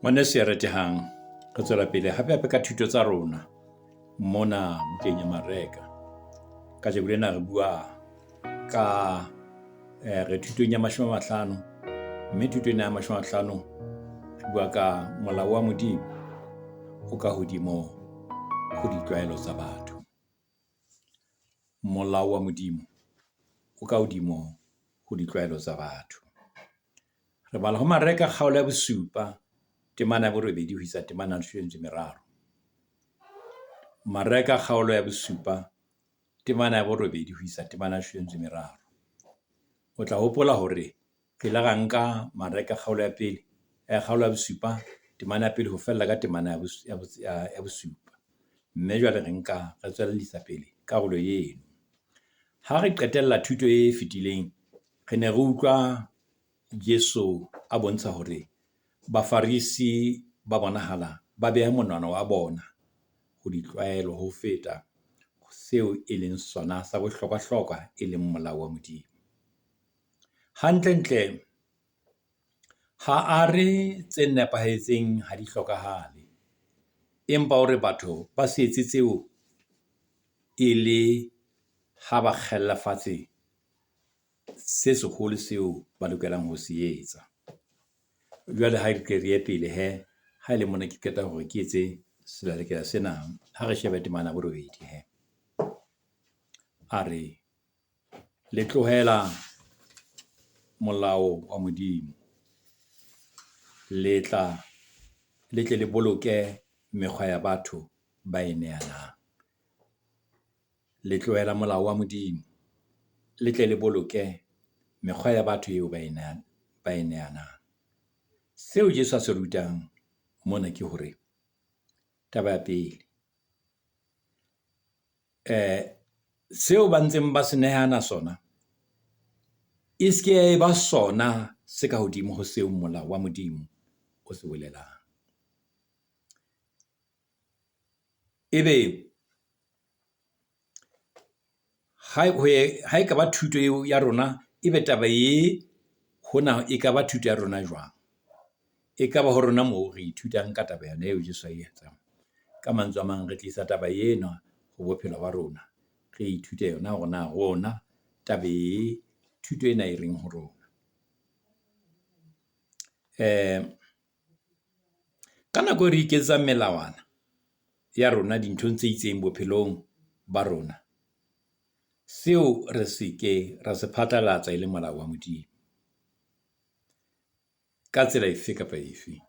Ngwaneso ya ratehang, re tswela pele hape hape ka thuto tsa rona mona bukeng ya Mareka. Kajeko lena re bua ka re thutong ya 50, mme thuto ena ya 50 re bua ka molao wa Modimo o ka hodimo ho ditlwaelo tsa batho. Molao wa Modimo o ka hodimo ho ditlwaelo tsa batho. Re bala ho Mareka kgaolo ya bosupa, temana ya borobedi ho isa temana ya leshome le metso e meraro. Mareka kgaolo ya bosupa, temana ya borobedi ho isa temana ya leshome le metso e meraro. O tla hopola hore re ile ra nka Mareka kgaolo ya pele, kgaolo ya bosupa temana ya pele ho fella ka temana ya bosupa. Mme jwale re nka re tswellisa pele karolo eno. Ha re qetella thuto e fetileng, re ne re utlwa Jesu a bontsha hore Bafarisi ba bonahala ba beha monwana wa bona ho ditlwaelo ho feta seo e leng sona sa bohlokwa-hlokwa, e leng molao wa Modimo. Hantle-ntle ha a re tse nepahetseng ha di hlokahale, empa o re batho ba se etse tseo e le ha ba kgella fatshe se seholo seo ba lokelang ho se etsa. Jwale ha re ke re ye pele hee, ha e le mona ke qeta hore ke etse selelekela sena. Ha re shebe temana ya borobedi hee. A re, le tlohela molao wa Modimo, le tla le tle le boloke mekgwa ya batho ba e neanang. Le tlohela molao wa Modimo, le tle le boloke mekgwa ya batho eo ba e ba e neanang. Seo Jesu a se rutang mona ke hore, taba ya pele seo ba ntseng ba se nehana sona, e se ke ya eba sona se ka hodimo ho seo molao wa Modimo o se bolelang. Ebe ha e ka ba thuto eo ya rona, ebe taba e hona e ka ba thuto ya rona jwang? E ka ba ho rona moo re ithutang ka taba yona eo Jesu a e etsang. Ka mantswe a mang, re tlisa taba ena ho bophelo ba rona. Re ithute yona hore na rona taba ee, thuto ena e reng ho rona. Ka nako eo re iketsetsang melawana ya rona dinthong tse itseng bophelong ba rona, seo re se ke ra se phatlalatsa e le molao wa Modimo. Ka tsela efe kapa efe.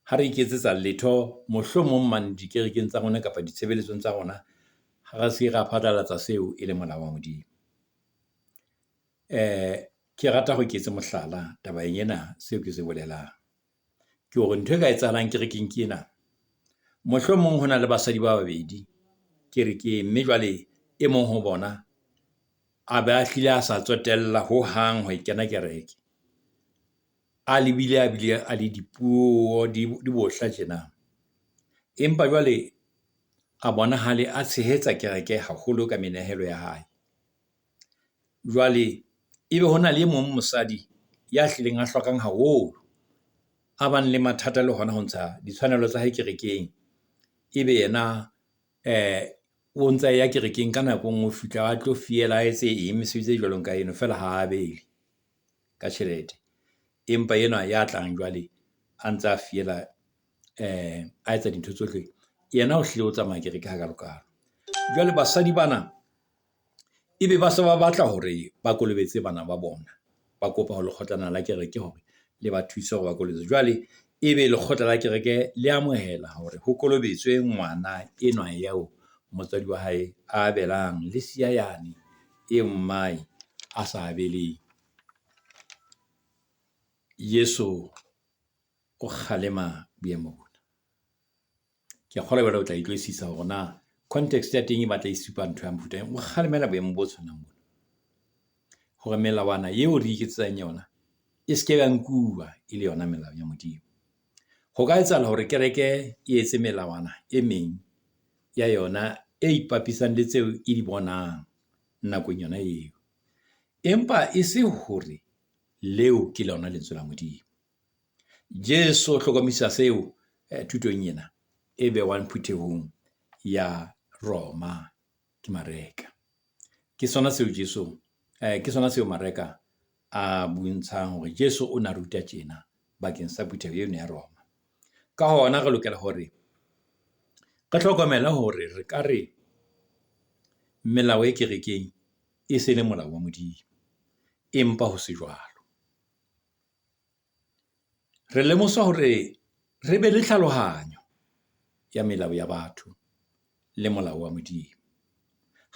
Ha re iketsetsa letho mohlomong mane dikerekeng tsa rona kapa ditshebeletsong tsa rona, re se ke ra phatlalatsa seo e le molao wa Modimo. Ke rata hore ke etse mohlala tabeng ena, seo ke se bolelang. Ke hore ntho e ka etsahalang kerekeng ke ena. Mohlomong ho na le basadi ba babedi kerekeng, mme jwale e mong ho bona a be a hlile a sa tsotella hohang ho e kena kereke. A lebile a bile a le dipuo di bohla tjena. Empa jwale a bonahale a tshehetsa kereke haholo ka menehelo ya hae. Jwale ebe hona le e mong mosadi ya hlileng a hlokang haholo, a bang le mathata le hona ho ntsha ditshwanelo tsa hae kerekeng. Ebe yena o ntsa ya kerekeng ka nako e nngwe, o fihla a tlo fiela, a etse eng mesebetsi e jwalo ka eno feela ha abele ka tjhelete. Empa enwa ya tlang jwale a ntsa fiela a etsa dintho tsohle, yena o hlile o tsamaya kereke hakalokalo. Jwale basadi bana ebe ba se ba batla hore ba kolobetse bana ba bona, ba kopa ho lekgotlana la kereke hore le ba thuse hore ba kolobetswe. Jwale ebe lekgotla la kereke le amohela hore ho kolobetswe ngwana enwa eo motswadi wa hae a abelang, le siya yane eo mmae a sa abeleng. Jesu o kgalema boemo bona. Ke a kgolwa jwale o tla utlwisisa hore na context ya teng e batla e supa ntho ya mofuta o kgalemela boemo bo tshwanang bona. Hore melawana eo re iketsetsang yona e se ke ya nkuwa e le yona melao ya Modimo. Ho ka etsahala hore kereke e etse melawana e meng ya yona e ipapisang le tseo e di bonang nakong yona eo. Empa e se hore leo ke lona lentswe la Modimo. Jesu o hlokomedisa seo thutong ena e bewang phuthehong ya Roma ke Mareka. Ke sona seo Jesu ke sona seo Mareka a bontshang hore Jesu o na ruta tjena bakeng sa phutheho eno ya Roma. Ka hona re lokela hore re hlokomele hore re ka re melao e kerekeng e se le molao wa Modimo, empa ho se jwalo. Re lemoswa hore re be le tlhalohanyo ya melao ya batho le molao wa Modimo.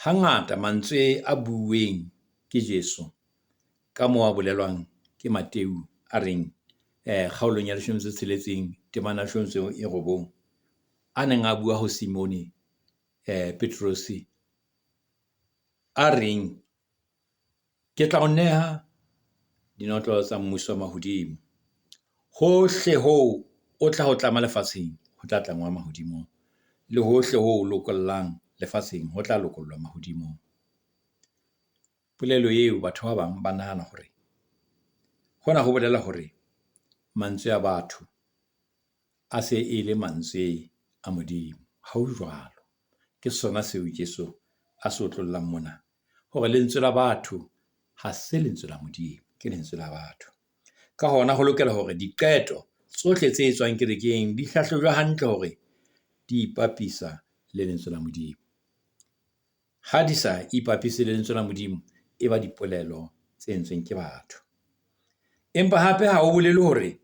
Hangata mantswe a buuweng ke Jesu ka moo a bolelwang ke Mateu a reng kgaolong ya leshome metso e tsheletseng, temana ya leshome metso e robong, a neng a bua ho Simone Petrose a reng, ke tla o neha dinotlolo tsa mmuso wa mahodimo. Hohle hoo o tla ho tlama lefatsheng, ho tla tlangwa mahodimong. Le hohle ho lokollang lefatsheng, ho tla lokollwa mahodimong. Polelo eo batho ba bang ba nahana hore hona ho bolela hore mantswe a batho a se e le mantswe a Modimo. Ha ho jwalo. Ke sona seo Jesu a se otlollang mona. Hore lentswe la batho ha se lentswe la Modimo, ke lentswe la batho. Ka hona ho lokela hore diqeto tsohle tse etswang kerekeng di hlahlojwe hantle hore di ipapisa le lentswe la Modimo. Ha di sa ipapise le lentswe la Modimo, e ba dipolelo tse entsweng ke batho. Empa hape ha ho bolele hore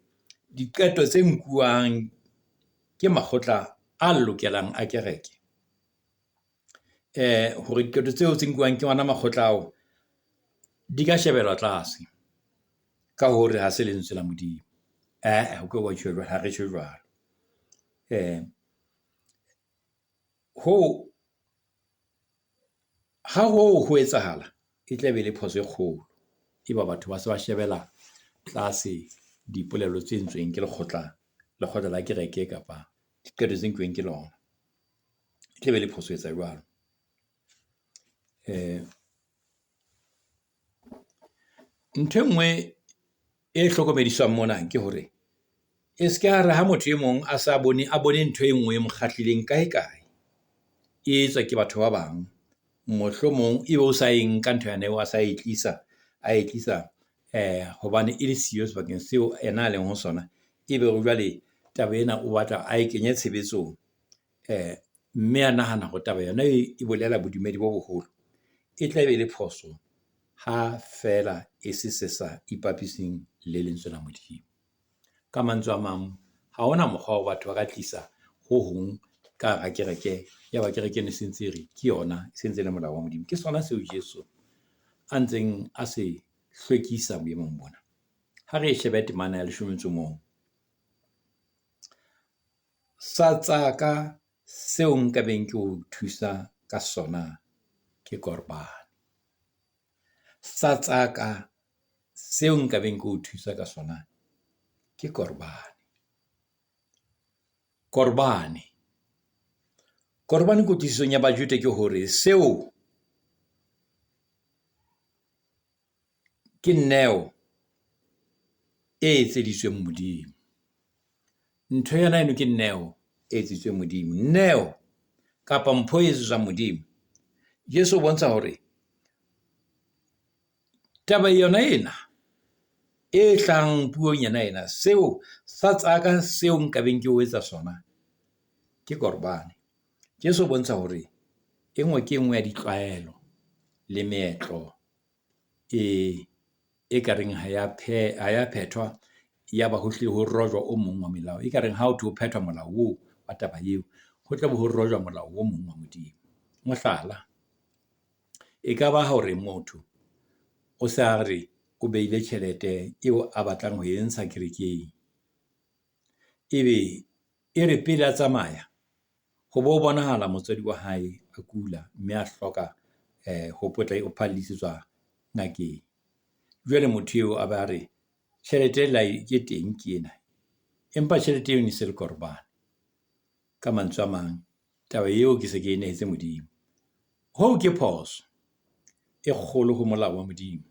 diqeto tse nkuwang ke makgotla a lokelang a kereke, hore diqeto tseo tse nkuwang ke ona makgotla ao di ka shebelwa tlase ka hore ha se lentswe la Modimo. Eh, ho ke wa tjho jwalo, ha re tjho jwalo. Ho ha hoo ho etsahala, e tla be le phoso e kgolo. Eba batho ba se ba shebela tlase dipolelo tse entsweng ke lekgotla, lekgotla la kereke kapa diqeto tse nkuweng ke lona. E tla be le phoso ho etsa jwalo. Ntho e nngwe e hlokomediswang mona ke hore e se ke ya re ha motho e mong a sa bone, a bone ntho e nngwe e mo kgahlileng kae kae, e etswa ke batho ba bang. Mohlomong ebe o sa e nka ntho yane eo, a sa e tlisa, a e tlisa hobane e le siyo sebakeng seo ena a leng ho sona. Ebe hore jwale taba ena o batla a e kenye tshebetsong mme a nahana hore taba yona e bolela bodumedi bo boholo. E tla be e le phoso ha feela e se se sa ipapiseng le lentswe la Modimo. Ka mantswe a mang, ha hona mokgwa wa batho ba ka tlisa ho hong ka hara kereke, ya ba kereke eno e sentse e re ke yona, e sentse e le molao wa Modimo. Ke sona seo Jesu a ntseng a se hlwekisa boemong bona. Ha re shebe temana ya leshome metso o mong. Sa tsaka seo nka beng ke o thusa ka sona ke korbane. Sa tsaka seo nka beng ke o thusa ka sona ke korbane. Korbane. Korbane kutlwisisong ya Bajude ke hore seo ke neo e etseditsweng Modimo. Ntho yona eno ke neo e etseditsweng Modimo. Neo kapa mpho e etsetswang Modimo. Jesu o bontsha hore taba yona ena e hlahang puong yena ena, seo sa tsaka seo nka beng ke o etsa sona ke korbane. Jesu o bontsha hore e nngwe ke e nngwe ya ditlwaelo le meetlo e ka reng ha ya ha ya phethwa, ya ba ho hlile ho rojwa o mong wa melao. E ka reng ha ho thwe ho phethwa molao oo wa taba eo, ho tla be ho rojwa molao o mong wa Modimo. Mohlala, e ka ba hore motho o sa re o behile tjhelete eo a batlang ho e ntsha kerekeng. Ebe e re pele a tsamaya, ho bo bonahala motswadi wa hae a kula mme a hloka ho ho phallisetswa ngakeng. Jwale motho eo a ba re tjhelete e teng ke ena, empa tjhelete eno e se le korbane. Ka mantswe a mang, taba eo ke se ke e nehetse Modimo. Hoo ke phoso e kgolo ho molao wa Modimo.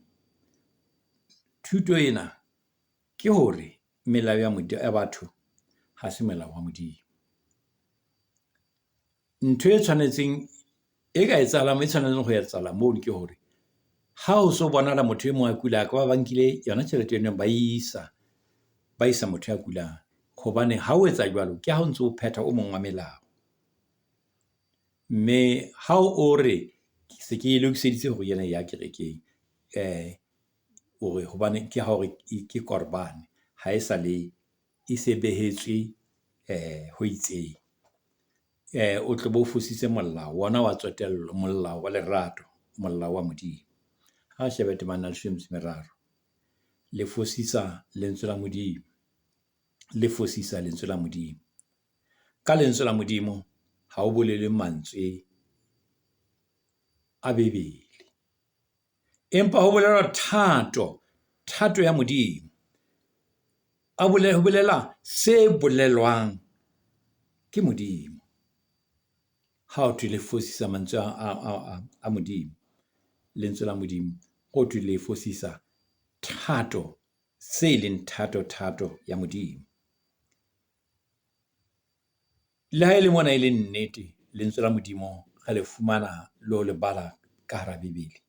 Thuto ena ke hore Melao ya ya batho ha se molao wa Modimo. Ntho e tshwanetseng e ka etsahalang, e tshwanetseng ho etsahala mono ke hore ha ho so bonahala motho e mong a kula, a ka ba ba nkile yona tjhelete eno, ba isa ba isa motho ya kulang. Hobane ha o etsa jwalo, ke ha o ntso phetha o mong wa melao. Mme ha o re se ke e lokiseditse hore ena e ya kerekeng hore hobane ke ha hore ke korbane ha e sa le e se behetswe ho itseng. O tlo be o fositse molao ona wa tsotello, molao wa lerato, molao wa Modimo. Ha shebe temana ya leshome e meraro. Le fosisa lentswe la Modimo, le fosisa lentswe la Modimo. Ka lentswe la Modimo ha o bolele mantswe a Bebele. Empa ho bolelwa thato, thato ya Modimo. A ho bolela se bolelwang ke Modimo. Ha ho thwe le fosisa mantswe a Modimo, lentswe la Modimo, ho thwe le fosisa thato, se leng thato, thato ya Modimo. Le ha e le mona e le nnete, lentswe la Modimo re le fumana le ho le bala ka hara Bebele.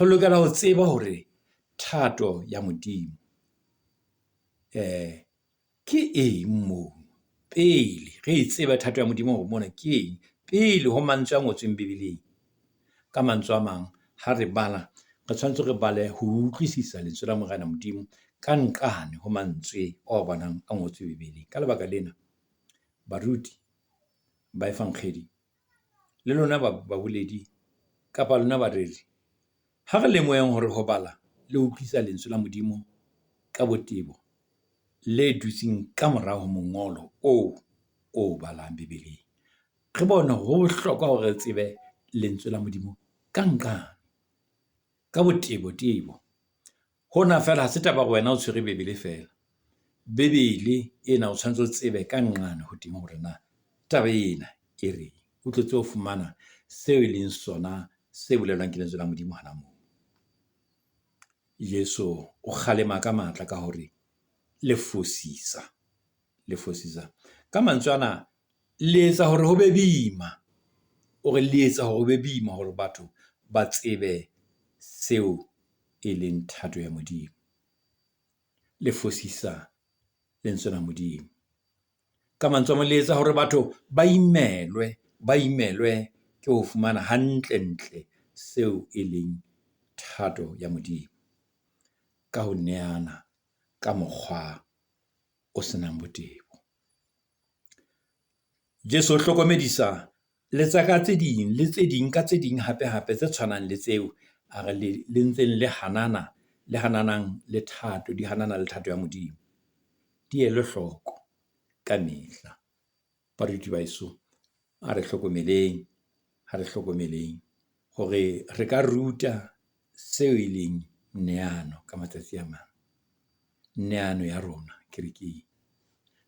Re lokela ho tseba hore thato ya Modimo ke eng moo. Pele re e tseba thato ya Modimo hore mona ke eng, pele ho mantswe a ngotsweng Bebeleng. Ka mantswe a mang, ha re bala re tshwanetse re bale ho utlwisisa lentswe la Morena Modimo ka nqane ho mantswe ao bonang a ngotswe Bebeleng. Ka lebaka lena, baruti ba efankgedi le lona baboledi kapa lona bareri, ha re lemoheng hore ho bala le ho utlwisisa lentswe la Modimo ka botebo le dutseng ka morao ho mongolo oo o balang Bebeleng. Re bone hore ho bohlokwa hore re tsebe lentswe la Modimo ka nqane, ka botebo-tebo. Hona feela ha se taba hore wena o tshwere Bebele feela. Bebele ena o tshwanetse o tsebe ka nqane ho teng hore na taba ena e reng. O tlo tsebe ho fumana seo e leng sona se bolelwang ke lentswe la Modimo hona moo. Jesu o kgalema ka matla ka hore le fosisa, le fosisa. Ka mantswe ana, le etsa hore ho be boima. O re le etsa hore ho be boima hore batho ba tsebe seo e leng thato ya Modimo. Le fosisa lentswe la Modimo. Ka mantswe a mang, le etsa hore batho ba imelwe, ba imelwe ke ho fumana hantle-ntle seo e leng thato ya Modimo. Ka ho neana ka mokgwa o senang botebo. Jesu o hlokomedisa le tsa ka tse ding le tse ding ka tse ding hape hape tse tshwanang le tseo a re le ntseng le hanana, le hananang le thato, di hanana le thato ya Modimo. Di elwe hloko ka mehla. Baruti ba heso, a re hlokomeleng, ha re hlokomeleng hore re ka ruta seo e leng neano ka matsatsi a mang. Neano ya rona kerekeng.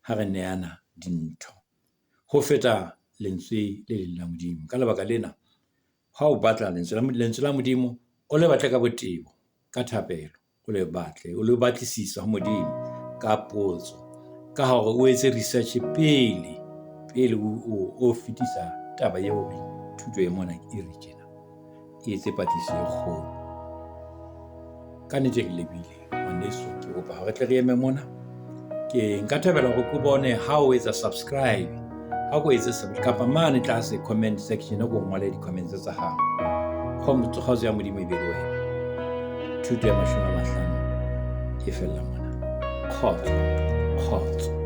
Ha re neana dintho ho feta lentswe le leng la Modimo. Ka lebaka lena, ha o batla lentswe la Modimo, o le batle ka botebo, ka thapelo, o le batle, o lo batlisisa ho Modimo ka potso, ka hore o etse research pele, pele o fetisa taba eo hore thuto e mona e re tjena. E etse patlisiso e kgolo. Ka nnete re lebohile ngwaneso, ke kopa hore tle re eme mona. Ke nka thabela hore ke bone ha o etsa subscribe, ha o etse kapa mane tlase comment section o ngole di-comments tsa hao. Kgotso ya Modimo e be le wena. Thuto ya 50 e fella mona. Kgotso, kgotso.